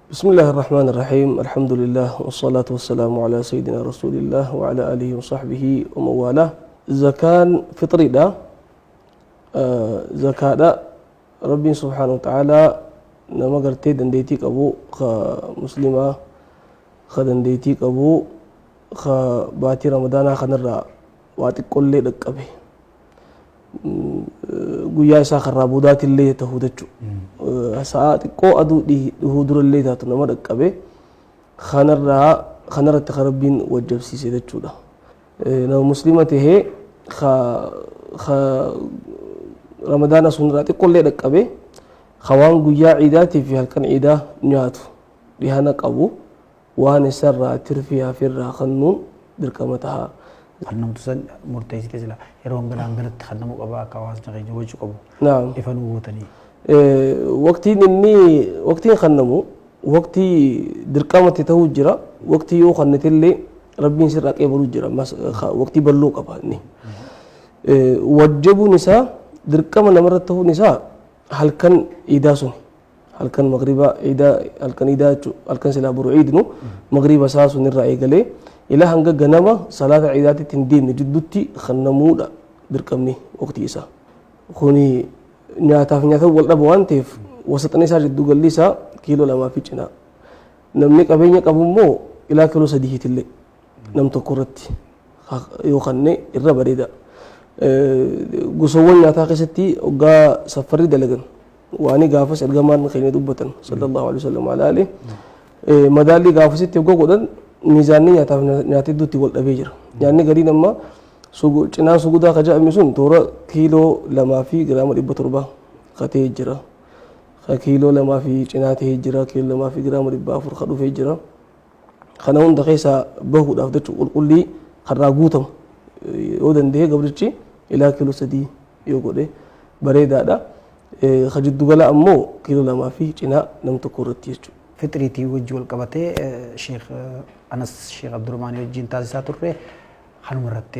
بسم الله الرحمن الرحيم، الحمد لله والصلاة والسلام على سيدنا رسول الله وعلى آله وصحبه ومن والاه. Zakaan fixriidha. Zakaadha Rabbiin subhaanahu wa ta'aalaa nama gartee dandeettii qabu, ka muslimaa ka dandeettii qabu, ka baatii Ramadaanaa kanarraa waa xiqqollee dhaqqabe, guyyaa isaa karraa boodaatillee ta'uu jechuudha. Sa'a xiqqoo aduu dhihuu durallee taatu nama dhaqqabe kanarraa kanarratti kan Rabbiin wajjabsiise jechuudha. Nama muslima tahee ka Ramadaana sunirraa xiqqollee dhaqqabe, ka waan guyyaa ciidaatii fi halkan ciidaa nyaatu dhihana qabu, waan isarraa tirfii hafirraa kennuun dirqama taha. Kannamtu san murteessite sila yeroo hanganaa hanganatti kannamuu qaba, akka hawaasni keenya hubachuu qabu. Naam. Ifa nuu gootanii. Waqtiin inni waqtiin kennamu waqtii dirqamatti ta'uu jira. Waqtii yoo kennitillee Rabbiin sirraa qeebaluu jira. Ammas waqtii bal'oo qaba inni. Wajjabuun isaa, dirqama namarratti ta'uun isaa halkan iidaa suni. Halkan magriba iidaa, halkan iidaa jechuudha. Halkan silaa boru iidnu magriba isaa sun irraa eegalee ilaa hanga ganama salaata iidaatitti hin deemne jidduutti kennamuudha dirqamni waqtii isaa. Kuni nyaataaf nyaata wal dhaba waan ta'eef, wasaxni isaa, jiddu galli isaa kiiloo 2 fi cinaa. Namni qabeenya qabu immoo ilaa kiiloo 3tillee nam tokko irratti yoo kanne irra bareeda. Gosawwan nyaataa keessatti hoggaa safarri dalagan, waan gaafas ergamaan keenya dubbatan sallallahu alaihi wasallam alaali madaallii gaafasitti hoggaa godhan, miizaanni nyaataaf nyaata hedduutti wal dhabee jira. Nyaanni gariin amma cinaan sugudaa ka jedhame sun toora kiiloo 2 fi giraama 700 ka ta'ee jira. Ka kiiloo 2 fi cinaa ta'ee jira. Kiiloo 2 fi giraama 400 ka dhufee jira. Kana hunda keessaa bahuudhaaf jechuun qulqullii karraa guutamu yoo danda'e gabrichi ilaa kiiloo 3 yoo godhe bareedaadha. Ka jiddugala ammoo kiiloo 2 fi cinaa nam tokko irratti jechuudha. Fixriitii wajji wal qabatee Sheekh Anas Sheekh Abdurrahmaanii wajjin taasisaa turre kanuma irratti.